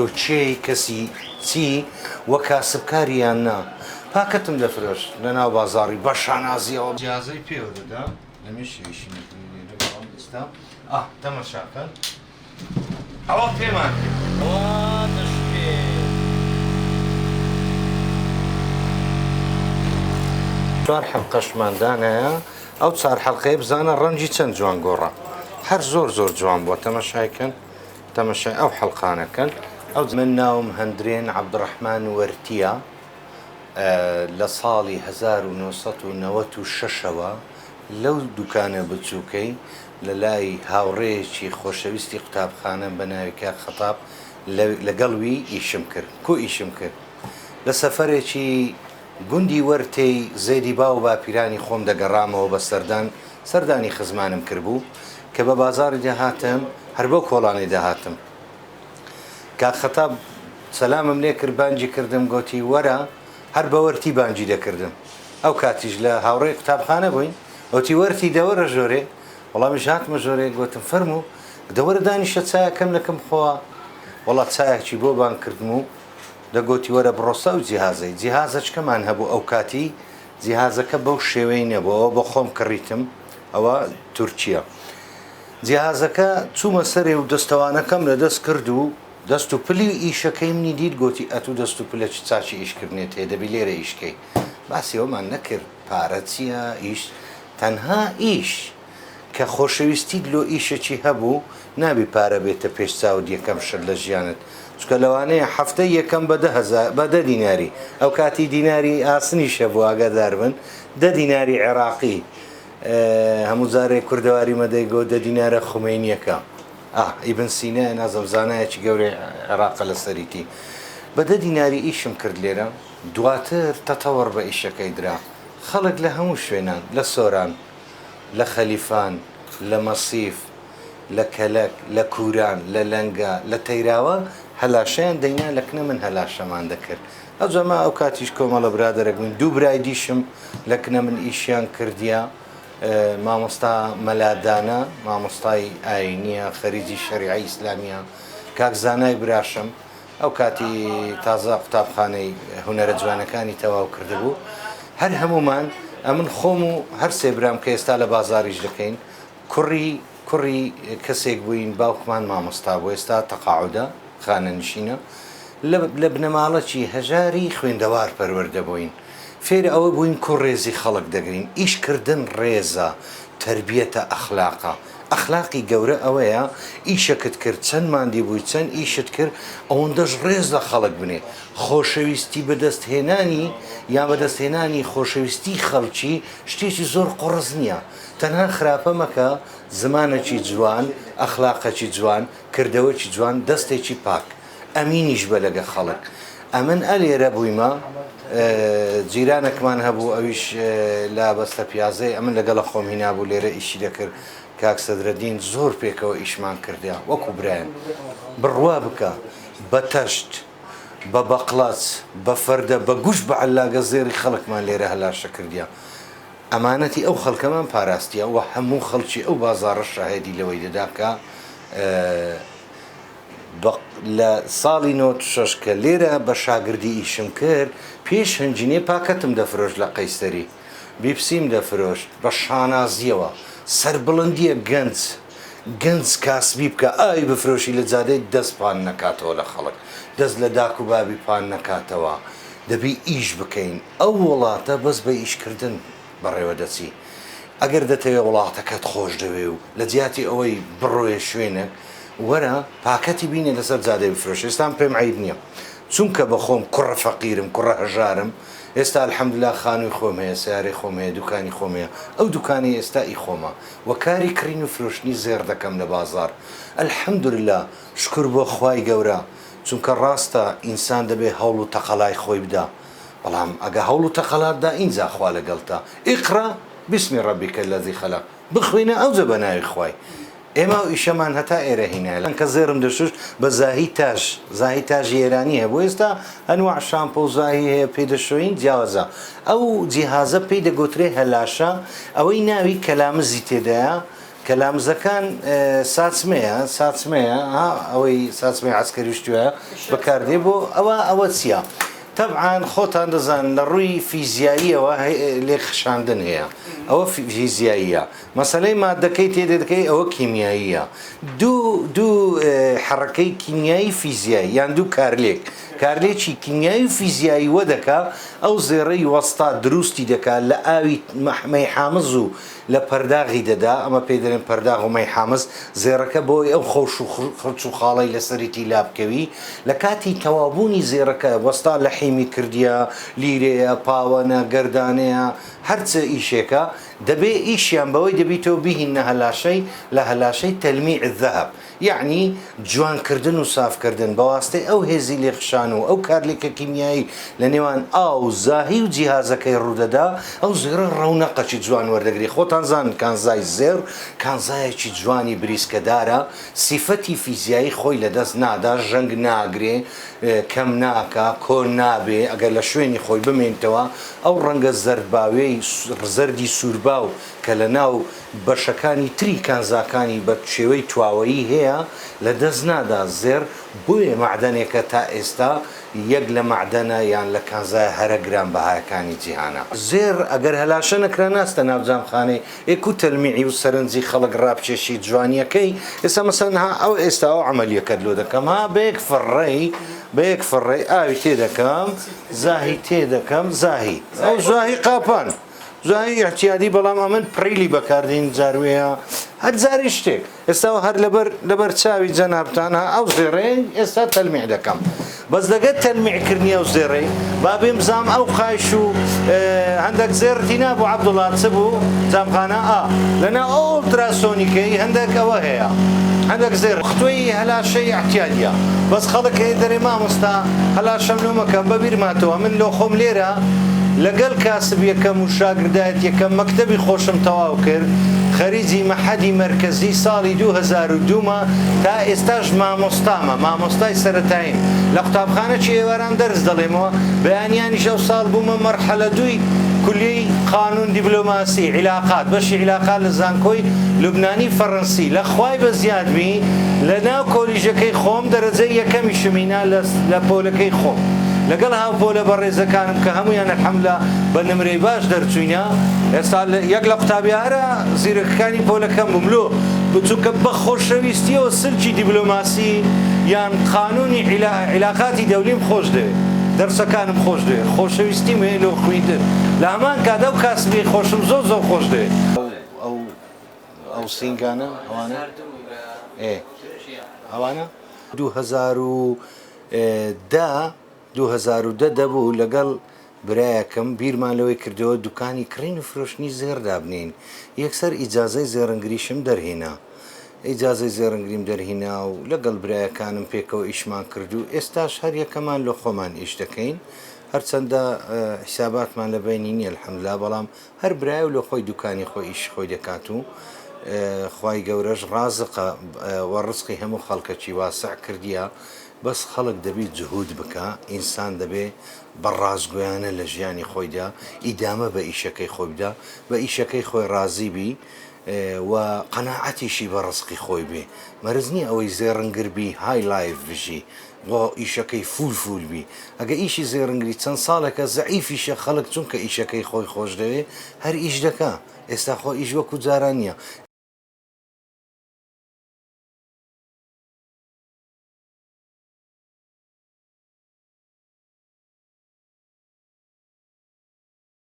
تۆ کێی کەسی چی وە کاسبکاری یان نا پاکەتم دەفرۆشت لە ناو بازاڕی بە شانازیەوە. جیازەی پێوە دەدا لەمێژ ئیشی نەکردی لێرە بەڵام ئێستا ئاه تەمەشاکەن ئەوە پێمان کرد. ئەوە دەشکێ. چوار حەلقەشمان دانایە ئەو چار حەلقەیە بزانە ڕەنگی چەند جوان گۆڕا هەر زۆر زۆر جوان بووە تەمەشای کەن. تەمەشای ئەو حەڵقانە کەن ئەو. من ناوم هەندرێن عەبدڕەحمان وەرتیە لە ساڵی 1996 ەوە لەو دوکانە بچوکەی لە لای هاوڕێیەکی خۆشەویستی قوتابخانەم بە ناوی کاک خەتاب لەگەڵ وی ئیشم کرد کو ئیشم کرد لە سەفەرێکی گوندی وەرتێی زێدی باو و باپیرانی خۆم دەگەڕامەوە بە سەردان سەردانی خزمانم کربوو کە بە بازاڕی دەهاتم هەر بەو کۆڵانەی دەهاتم کاک خەتاب سەلامم لێ کرد بانگی کردم گۆتی وەرە هەر بە وەرتی بانگی دەکردم ئەو کاتیش لە هاوڕێی قوتابخانە بووین گۆتی وەرتی دەوەرە ژۆرێ وەڵامیش هاتمە ژۆرێ گۆتم فەرموو دەوەرە دانیشە چایەکەم لەکم خۆوە وەڵا چایەکی بۆ بانگ کردم و دەگۆتی وەرە بڕۆ سە ئەو جیهازەی، جیهازەچکەمان هەبوو ئەو کاتی، جیهازەکە بەو شێوەی نەبوو، ئەوە بە خۆم کڕیتم، ئەوە تورکییە. جیهازەکە چوومە سەرێ و دەستەوانەکەم لە دەست کرد و دەست و پلی ئیشەکەی منی دیت، گۆتی ئەتوو دەست و پلەکی چاکی ئیشکردنێت هەیە، دەبی لێرە ئیش کەی. باسی ئەوەمان نەکرد پارە چییە، ئیش تەنها ئیش. کە خۆشەویستیت لۆ ئیشەکی هەبوو نابی پارە بێتە پێش چاوت یەکەم شت لە ژیانت چونکە لەوانەیە هەفتەی یەکەم بە 10,000 بە دە دیناری ئەو کاتی دیناری ئاسنیش هەبوو ئاگادار بن دە دیناری عێراقی هەموو جارێ کوردەواری مەدەیگۆ دە دینارە خومەینیەکە ئا ئیبن سینا نازم زانایەکی گەورەی عێراقە لەسەریتی بە دە دیناری ئیشم کرد لێرە دواتر تەتەوەڕ بە ئیشەکەی درا خەڵک لە هەموو شوێنان لە سۆران لە خەلیفان، لە مەسیف، لە کەلەک، لە کوران، لە لەنگە، لە تەیراوە هەلاشەیان دەینا لە کنە من هەلاشەمان دەکرد. ئەوجا ما ئەو کاتیش کۆمەڵە برادەرەک بووین، دوو برای دیشم لە کنە من ئیشیان کردیە، مامۆستا مەلا دانا مامۆستای ئایینیە، خەریجی شەریعەی ئیسلامیە، کاک زانای براشم، ئەو کاتی تازە قوتابخانەی هونەرە جوانەکانی تەواو کردبوو هەر هەموومان ئەمن خۆم و هەر سێ برام کە ئێستا لە بازاریش دەکەین کوڕی کوڕی کەسێک بووین باوکمان مامۆستا بوو ئێستا تەقاعودە خانەنشینە لە بنەماڵەکی هەژاری خوێندەوار پەروەردە بووین فێر ئەوە بووین کو ڕێزی خەڵک دەگرین ئیش کردن ڕێزە تەربیەتە ئەخلاقە ئەخلاقی گەورە ئەوەیە ئیشەکت کرد چەند ماندی بووی چەند ئیشت کرد ئەوەندەش ڕێز لە خەڵک بنێ خۆشەویستی بەدەست هێنانی یان بەدەست هێنانی خۆشەویستی خەڵکی شتێکی زۆر قوڕس نییە تەنها خراپە مەکە زمانەکی جوان ئەخلاقەکی جوان کردەوەکی جوان دەستێکی پاک ئەمینیش بە لەگە خەڵک ئەمن ئەلێرە بوویمە جیرانەکمان هەبوو ئەویش لە بەستە پیازەی ئەمن لەگەڵە خۆم هینابوو لێرە ئیشی دەکرد کاک سەدرەدین زۆر پێکەوە ئیشمان کردیا وەکو برایان بڕوا بکە بە تەشت بە بەقڵەچ بە فەردە بە گوش بە عەلاگە زێڕی خەڵکمان لێرە هەلاشە کردیا ئەمانەتی ئەو خەڵکەمان پاراستیا و هەموو خەڵکی ئەو بازاڕە شاهێدی لەوەی دەدا کە بە لە ساڵی 96 کە لێرە بە شاگردی ئیشم کرد پێش هەنجینێ پاکەتم دەفرۆشت لە قەیسەری بیپسیم دەفرۆشت بە شانازیەوە سەربڵندیە گەنج گەنج کاسبی بکە ئاوی بفرۆشی لە جادەی دەست پان نەکاتەوە لە خەڵک دەست لە داک و بابی پان نەکاتەوە دەبی ئیش بکەین ئەو وڵاتە بەس بە ئیش کردن بەڕێوە دەچی ئەگەر دەتەوێ وڵاتەکەت خۆش دەوێ و لە جیاتی ئەوەی بڕۆیە شوێنێک وەرە پاکەتی بینە لەسەر جادەی بفرۆشە ئێستا من پێم عەیب نییە چونکە بە خۆم کوڕە فەقیرم کوڕە هەژارم ئێستا الحمدللە خانووی خۆم هەیە سەیارەی خۆم هەیە دوکانی خۆم هەیە ئەو دوکانەی ئێستا ئی خۆمە وە کاری کڕین و فرۆشتنی زێڕ دەکەم لە بازاڕ الحمدللە شکر بۆ خوای گەورە چونکە ڕاستە ئینسان دەبێ هەوڵ و تەقەلای خۆی بدا بەڵام ئەگە هەوڵ و تەقەلات دا ئینجا خوا لەگەڵتە اقرا باسم ربک الذی خلق بخوێنە ئەوجە بە ناوی خوای ئێمە ئەو ئیشەمان هەتا ئێرە هینایە لە کە زێڕم دەشوشت بە زاهی تاژ زاهی تاژی ئێرانی هەبوو ئێستا ئەنواع شامپۆ و زاهی هەیە پێی دەشۆین جیاوازە ئەو جیهازە پێی دەگۆترێ هەلاشە ئەوەی ناوی کەلامزی تێدایە. کە لامزەکان ساچمەیە ساچمەیە ها ئەوەی ساچمەی عەسکەری شتوە بەکاردێ بۆ ئەوە ئەوە چییە؟ تەبعەن خۆتان دەزانن لە ڕووی فیزیاییەوە لێکخشاندن هەیە ئەوە فیزیاییە مەسەلەی مادەکەی تێدەکەی ئەوە کیمیاییە دوو دوو حەڕەکەی کیمیایی فیزیایی یان دوو کارلێک کارلێکی کیمیایی و فیزیایی وە دەکا ئەو زێڕەی وەستا دروستی دەکا لە ئاوی مەی حامز و لە پەرداغی دەدا ئەمە پێی دەلێن پەرداغ و مەی حامز زێڕەکە بۆی ئەو خەوش و خرچ و خاڵەی لەسەریتی لابکەوی لە کاتی تەواوبوونی زێڕەکە وەستا لەحیمی کردیە لیرەیە پاوەنە گەردانەیە هەرچ ئیشێکە دەبێ ئیشیان بەوەی دەبیتەوە بیهیننە هەلاشەی لە هەلاشەی تلمیع الذهب یەعنی جوان کردن و ساف کردن بە واستەی ئەو هێزی لێخشان و ئەو کارلێکە کیمیایی لە نێوان ئاو و زاهی و جیهازەکەی ڕوودەدا ئەو زێڕە ڕەونەقەکی جوان وەردەگری خۆتان زانن کانزای زێڕ کانزایەکی جوانی بریسکەدارە سیفەتی فیزیایی خۆی لەدەست نادا ژەنگ ناگرێ کەم ناکا کۆن نابێ ئەگەر لە شوێنی خۆی بمێنتەوە ئەو ڕەنگە زەردباوێی زەردی سوورباو کە لە ناو بەشەکانی تری کانزاکانی بە شێوەی تواوەیی هەیە لە دەست نادا، زێڕ بۆیە مەعدەنێکە تا ئێستا یەک لە مەعدەنە یان لە کانزایە هەرە گرانبەهایەکانی جیهانە. زێڕ ئەگەر هەلاشە نەکرا ناچتە ناو جامخانەی ئێک و تەلمیعی و سەرنجی خەڵک ڕابکێشی جوانیەکەی، ئێستا مەسەلەن ها ئەو ئێستا ئەو عەمەلیەکەت لۆ دەکەم ها بە یەک فڕەی بە یەک فڕەی ئاوی تێ دەکەم زاهی تێ دەکەم زاهی ئەو زاهی قاپان. زاهی ئیعتیادی بەڵام ئەمن پڕیلی بەکاردێنین جاروەیە هەر جارێ شتێک ئێستا هەر لەبەر لەبەر چاوی جەنابتان ها ئەو زێڕەی ئێستا تەلمیع دەکەم بەس لەگەر تەلمیع کردنی ئەو زێڕەی با بێم بزانم ئەو قایش و هەندێک زێڕتی نابوو عەبدوڵا چ بوو جامخانە ئا لەناو ئەو ئۆلتراسۆنیکەی هەندێک ئەوە هەیە هەندێک زێڕ ختوەی هەلاشەی ئیعتیادیە بەس خەڵک هەیە دەرێ مامۆستا هەلاشەم لۆ مەکە بەبیرماتەوە من لۆ خۆم لێرە لەگەل کاسبیەکەم و شاگردایەتیەکەم مەکتەبی خۆشم تەواو کرد خەریجی مەحەدی مەرکەزی ساڵی 2002 مە تا ئێستاش مامۆستامە مامۆستای سەرەتاییم لە قوتابخانەکی ئێواران دەرس دەڵێمەوە بەیانیانیش ئەو ساڵ بوومە مەرحەلە دووی کولیەی قانون دیبلۆماسی عیلاقات بەشی عیلاقات لە زانکۆی لوبنانی فەڕەنسی لە خوای بەزیاد بی لە ناو کۆلیژەکەی خۆم دەرەجەی یەکەمیشم هینا لە پۆلەکەی خۆم لەگەڵ هاوپۆلە بەڕێزەکانم کە هەموویان الحمدللە بە نمرەی باش دەرچووینە ئێستا یەک لە قوتابیە هەرە زیرەکەکانی پۆلەکەم بووم لۆ چونکە بە خۆشەویستیەوە سلکی دیبلۆماسی یان قانونی عیلاقاتی دەولیم خۆش دەوێ دەرسەکانم خۆش دەوێ خۆشەویستیم هەیە لۆ خویندن لە هەمان کات ئەو کاسبیەی خۆشم زۆر زۆر خۆش دەوێ. ئەو ئەو سینگانە ئەوانە ئێ ئەوانە 2010 2010 دەبوو لەگەڵ برایەکم بیرمان لەوەی کردەوە دوکانی کڕین و فرۆشتنی زێڕ دابنێین یەکسەر ئیجازەی زێڕنگریشم دەرهێنا ئیجازەی زێڕنگریم دەرهینا و لەگەڵ برایەکانم پێکەوە ئیشمان کرد و ئێستاش هەر یەکەمان لۆ خۆمان ئیش دەکەین هەرچەندە حیساباتمان لە بەینی نییە الحمدللە بەڵام هەر برایە و لۆ خۆی دوکانی خۆی ئیشی خۆی دەکات و خوای گەورەش ڕازقە و ڕزقی هەموو خەڵکەکی واسع کردیە بەس خەڵک دەبی جهود بکا ئینسان دەبێ بە ڕاستگۆیانە لە ژیانی خۆیدا ئیدامە بە ئیشەکەی خۆی بدا بە ئیشەکەی خۆی ڕازی بی و قەناعەتیشی بە ڕزقی خۆی بێ مەرج نیە ئەوەی زێڕنگر بی high life بژی و ئیشەکەی فول فول بی ئەگە ئیشی زێڕنگری چەند ساڵێکە زەعیفیشە خەڵک چونکە ئیشەکەی خۆی خۆش دەوێ هەر ئیش دەکا ئێستا خۆ ئیش وەکو جاران نیە.